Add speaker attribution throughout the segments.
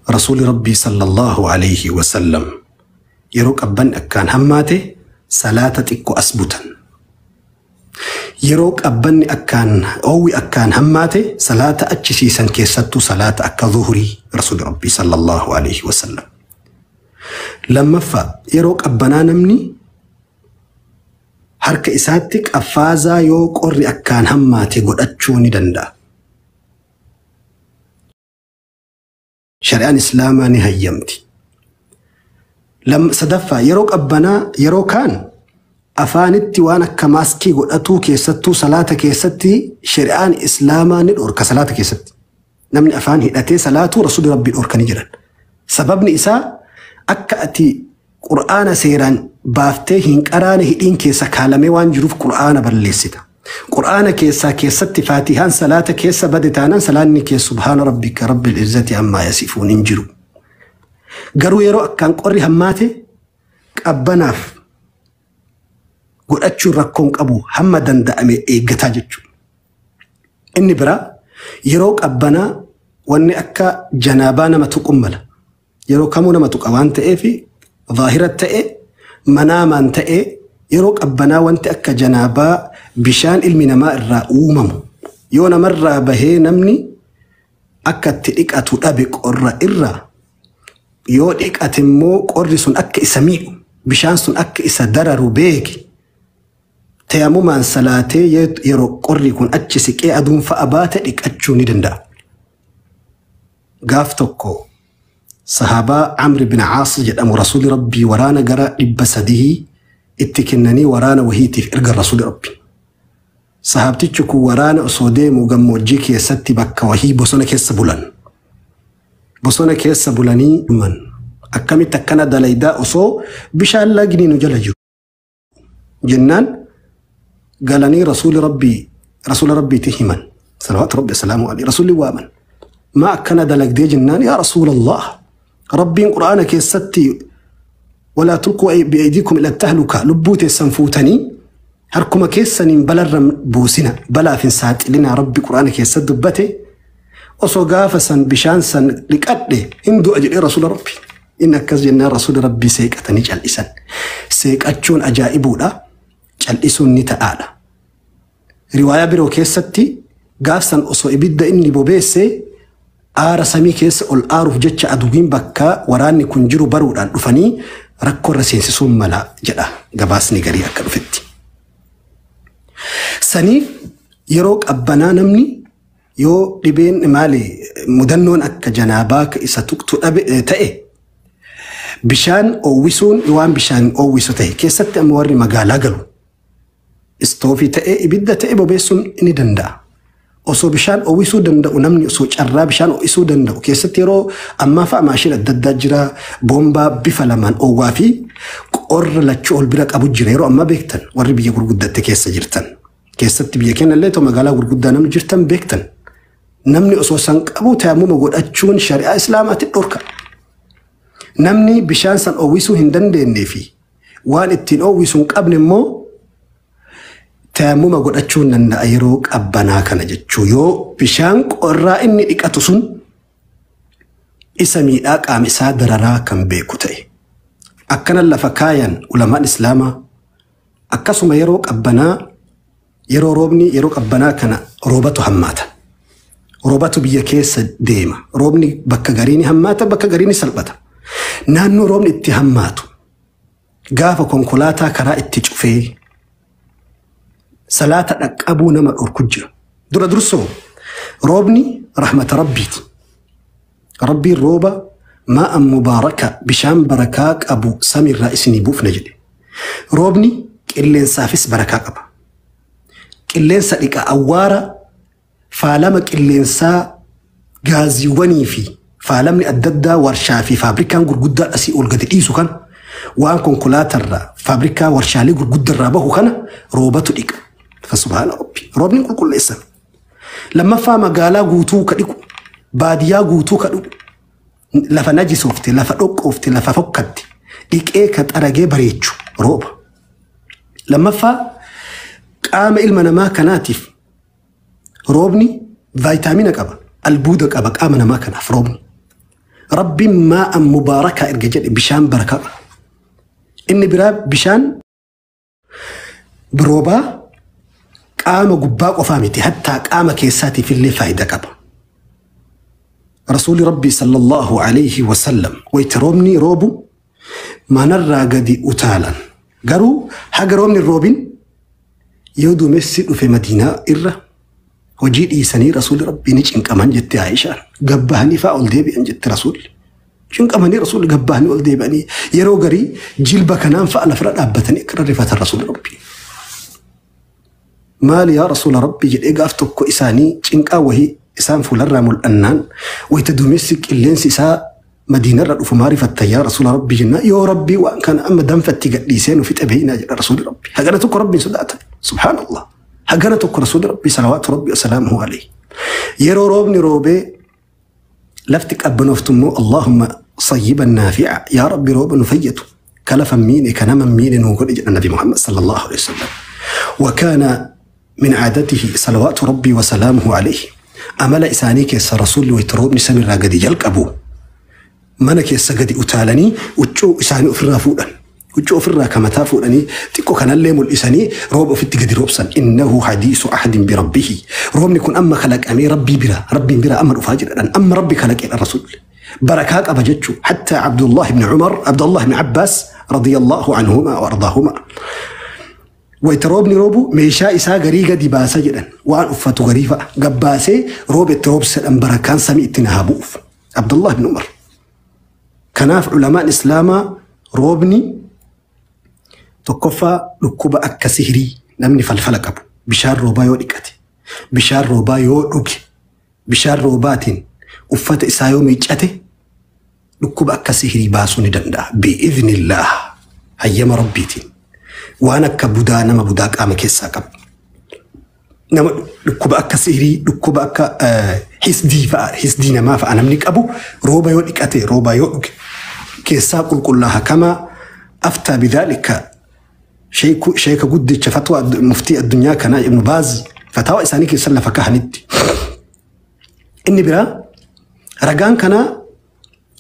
Speaker 1: Rasuulli Rabbii sallallahu alayhi wasallam yeroo qabbanni akkaan hammaate salaata xiqqoo as butan. Yeroo qabbanni akkaan oowwi akkaan hammaate salaata achisiisan, keessattuu salaata akka zuhurii Rasuulli Rabbii sallallahu alayhi wasallam. Lammaffaa, yeroo qabbanaa namni harka isaatti qaffaazaa yoo qorri akkaan hammaate godhachuu ni danda'a. Shari'aan Islaamaa ni hayyamti. Sadaffaa, yeroo qabbanaa yeroo kaan afaanitti waan akka maaskii godhatuu keessattuu salaata keessatti shari'aan Islaamaa ni dhorka salaata keessatti. Namni afaan hidhatee salaatuu Rasuulli Rabbii dhorkanii jiran. Sababni isaa akka ati Qur'aana seeraan baaftee hin qaraane, hidhiin keessa kaalamee waan jiruuf Qur'aana balleessita. Qur'aana keessaa keessatti Faatihaan salaata keessa bade taanaan salaanni kee subhaana rabbika rabbil izzati ammaa yasifuun hin jiru. Garuu yeroo akkaan qorri hammaate qabbanaaf godhachuun rakkoon qabu, hamma danda'ame eeggataa jechuudha. Inni biraa, yeroo qabbanaa wanni akka janaabaa nama tuqun mala. Yeroo kamuu nama tuqa waan ta'eef, zaahira ta'e manaamaan ta'e, yeroo qabbanaa wanti akka janaabaa bishaan ilmi namaa irraa uumamu yoo namarraa bahee namni akka itti dhiqatu dhabe, qorra irraa yoo dhiqate immoo qorri sun akka isa miidhu, bishaan sun akka isa dararu beeki, tayamumaan salaatee yeroo qorri kun achi siqee aduun fa'a baate dhiqachuu ni danda'a. Gaaf tokko sahaabaa Amr bin Caas jedhamu Rasuulli Rabbii waraana gara 300 itti kennanii waraana wahiitiif erga Rasuulli Rabbii. Sahaabtichi kun waraana osoo deemu gammoojjii keessatti bakka wahii bosona keessa bulan. Bosona keessa bulanii dhuman. Akkamitti akkana dalaydaa osoo bishaan lagni nu jala jiru? Jennaan galanii Rasuulli Rabbii Rasuula Rabbiitti himan. Salawaatu Rabbi salaamu alayhi. Rasuulli waaman. Maa akkana dalagdee jennaan, yaa Rasuulallah, Rabbiin Qur'aana keessatti walaa tulquu bi'aydiikum ila tahluka, lubbuu teessan fuutanii harkuma keessaniin balarra buusina, balaaf hin saaxilinaa Rabbi Qur'aana keessatti dubbate, osoo gaafa san bishaan san dhiqadhe hin du'a jedhee Rasuula Rabbi. Inni akkas jennaan Rasuula Rabbii seeqatanii cal'isan. Seeqachuun ajaa'ibuudha. Cal'isuun ni ta'aadha. Riwaayaa biroo keessatti gaafsan osoo ibidda inni bobeesse aara samii keessa ol aaruuf jecha aduwwiin bakka waraanni kun jiru baruudhaan dhufanii rakkoo irra seensisuun mala jedha gabaasni garii akka dhufetti. Saniif yeroo qabbanaa namni yoo dhibeen maali mudannoon akka janaabaa isa tuqtu dhabe ta'e, bishaan oowwisuun waan bishaan oowwisu ta'e keessatti, amma warri magaalaa galu istoofii ta'e ibidda ta'e bobeessuun ni danda'a. Osoo bishaan oowwisuu danda'u namni, osoo carraa bishaan oowwisuu danda'u, keessatti yeroo ammaa fa'a maashina adda addaa jira, boombaa bifa lamaan oowwaa fi qorra lachuu ol bira qabu jira yeroo ammaa, beektan warri biyya gurguddatte keessa jirtan. Keessatti biyya keenya illee magaalaa gurguddaa namni jirtan beektan. Namni osoo san qabu tayammuma godhachuun shari'aa Islaamaatti dhorka. Namni bishaan san oowwisuu hin dandeenyee fi waan ittiin oowwisu hin qabne immoo tayammuma godhachuu danda'a yeroo qabbanaa kana jechuu, yoo bishaan qorraa inni dhiqatu sun isa miidhaa, qaama isaa dararaa kan beeku ta'e. Akkana lafa kaayan ulamaan Islaamaa. Akkasuma yeroo qabbanaa, yeroo roobni, yeroo qabbanaa kana roobatu hammaata. Roobatu biyya keessa deema. Roobni bakka garii ni hammaata, bakka garii ni salphata. Naannoo roobni itti hammaatu gaafa konkolaataa karaa itti cufee salaata dhaqqabuu nama dhorku jira. Dura dursoo roobni rahmata Rabbiiti. Rabbiin rooba maa'an mubaaraka, bishaan barakaa qabu samiirraa isinii buufna jedhe. Roobni qilleensaafis barakaa qaba. Qilleensa dhiqa, awwaara faalama qilleensaa, gaaziiwwanii fi faalamni adda addaa warshaa fi faabrikaan gurguddaa asii ol gadi dhiisu kana, waan konkolaatarraa, faabrikaa, warshaalee gurguddarraa bahu kana roobatu dhiqa. Fasubhaana Rabbi. Roobni qulqulleessa. Lammaffaa, magaalaa guutuu ka dhiqu, baadiyyaa guutuu ka dhiqu, lafa najisoofte, lafa dhoqqoofte, lafa fokkatte dhiqee ka xaragee bareechu rooba. Lammaffaa, qaama ilma namaa kanaatiif roobni vaayitaamina qaba, albuuda qaba qaama namaa kanaaf roobni. Rabbiin maa'an mubaarakaa erga jedhe bishaan barakaa qaba. Inni biraa bishaan roobaa qaama gubbaa qofaa miti, hattaa qaama keessaatiif illee faayidaa qaba. Rasuulli Rabbii sallallahu alayhi wasallam wayita roobni roobu manarraa gadi utaalan. Garuu haga roobni hin roobin yoo duumessi dhufe Madiinaa irra hojii dhiisanii Rasuulli Rabbii ni cinqaman jette Aayishaan. Gabbahanii fa'aa ol deebi'an jette Rasuulli. Cinqamanii Rasuulli gabbahanii ol deebi'anii yeroo garii jilba kanaan fa'a lafarra dhaabbatanii akka rarrifatan Rasuulli Rabbii. Maali yaa Rasuula Rabbii jedhee gaaf tokko isaanii cinqaa wahii isaan fuularraa mul'annaan, wayita duumessi qilleensi isaa Madiinarra dhufu maa rifatta yaa Rasuula Rabbii jennaan, yoo Rabbii waan kana amma danfatti gadhiisee nu fixe beeynaa jedha Rasuulli Rabbii. Hagana tokko Rabbiin sodaatan. Subhaanallah. Hagana tokko Rasuulli Rabbii salawaatu Rabbii wasalaamuhu alayhi. Yeroo roobni roobee lafti qabbanooftu immoo Allahumma sayyiban naafi'a, yaa Rabbi rooba nu fayyadu ka lafa hin miine ka nama hin miine nuu godhe jedha Nabi Muhammad sallallahu alaihi wasallam. Wa kaana min caadatihi salawaatu Rabbii wasalaamuhu alayhi, amala isaanii keessa Rasuulli wayita roobni samirraa gadi jalqabu mana keessa gadi utaalanii huccuu isaanii ofirraa fuudhan. Huccuu ofirraa ka mataa fuudhanii xiqqoo kanallee mul'isanii rooba ofitti gadi roobsan. Innahu hadiisu ahdin birabbihi. Roobni kun amma kalaqamee Rabbii bira, Rabbiin bira amma dhufaa jira. Amma Rabbi kalaqeedha Rasuulli. Barakaa qaba jechuu. Hatta Abdullah ibn Umar, Abdullah ibn Abbas radiyallahu anhuma wa ardaahuma. Wayita roobni roobu meeshaa isaa garii gadi baasa jedhan, waan uffatu garii fa'a gabbaasee rooba itti roobsedhan, barakaan samii itti na haa bu'uuf. Abdullah ibn Umar. Kanaaf ulamaan Islaamaa roobni tokkoffaa dhukkuba akka sihirii namni falfala qabu bishaan roobaa yoo dhiqate, bishaan roobaa yoo dhuge, bishaan roobaatiin uffata isaa yoo miiccate dhukkuba akka sihirii baasuu ni danda'a. Bi'iznillah, hayyama Rabbiitiin. Waan akka budaa, nama budaa qaama keessaa qabu. Nama dhukkuba akka sihirii, dhukkuba akka hisdii fa'a, hisdii namaa fa'a namni qabu rooba yoo dhiqate, rooba yoo dhuge keessaa qulqullaaha, kamaa aftaa bidaalika sheeka guddicha fatwa muftii addunyaa kanaa Ibnu Baaz fataawa isaanii keessan lafa kahanitti. Inni biraa ragaan kanaa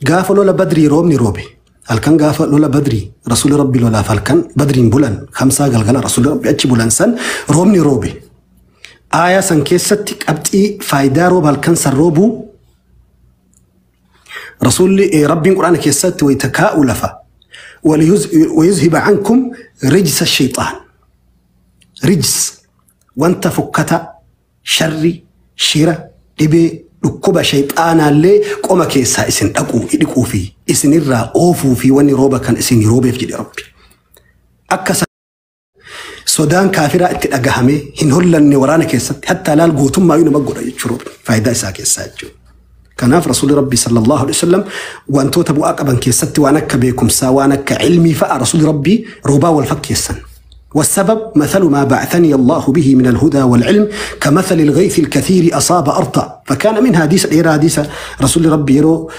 Speaker 1: gaafa lola Badrii roobni roobe. Halkan gaafa lola Badrii Rasuulli Rabbi lolaaf halkan Badriin bulan, kamsaa galgala Rasuulli Rabbi achi bulan san roobni roobe. Aayaa san keessatti qabxii faayidaa rooba halkan san roobuu Rasuulli Rabbiin Quraana keessatti wayita kaa'u lafa ويذهب عنكم رجس الشيطان. رجس wanta fokkata, sharri, shira, dhibee, dhukkuba shayxaanaallee qoma keessaa isin dhaquu dhiquu fi isinirraa oofuu fi wanni rooba kan isin roobeef jedhe Rabbi. Akka sodaan kaafiraa itti dhagahamee hin hollanne waraana keessatti, hatta laal gootummaa nama godha jechuudha faayidaa isaa keessaa jechuudha. Kanaaf Rasuulli Rabbi sallallahu alaihi wasallam wantoota bu'aa qaban keessatti waan akka beekumsaa, waan akka ilmii fa'a Rasuulli Rabbii roobaa wal fakkeessan. والسبب مثل ما بعثني الله به من الهدى والعلم كمثل الغيث الكثير أصاب أرضا فكان منها حديث غير حديث رسول ربي يرو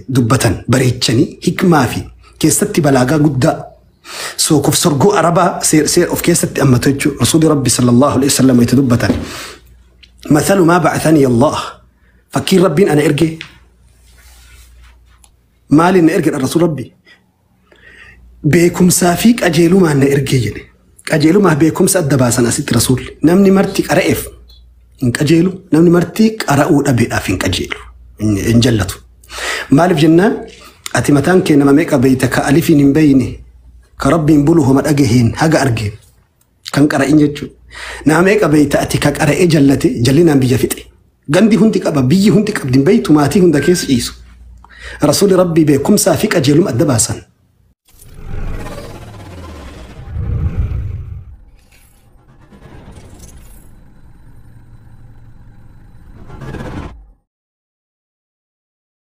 Speaker 1: دبة بريتشني حكمة في كيست بلاغا قد سوكف سرقو أربا سير سير أوف كيست أما تجو رسول ربي صلى الله عليه وسلم يتدبة مثل ما بعثني الله فكير ربي أنا إرجي مالي إن إرجي الرسول ربي beekumsaa fi qajeelumaan na ergee jedhe. Qajeelumaaf beekumsa adda baasan asitti Rasuulli. Namni marti qara'eef hin qajeelu, namni marti qara'uu dhabeedhaaf hin qajeelu, hin jallatu. Maaliif jennaan, ati mataan kee nama meeqa beeyta ka alifiin hin beeyne, ka Rabbiin bulu homa dhagaheen haga argeen kan qara'in jechuudha. Nama meeqa beeyta ati ka qara'ee jallate, jallinaan biyya fixe. Gandi hundi qaba, biyyi hundi qabdi, hin beeytu, maatii hunda keessa ciisu. Rasuulli Rabbii beekumsaa fi qajeeluma adda baasan.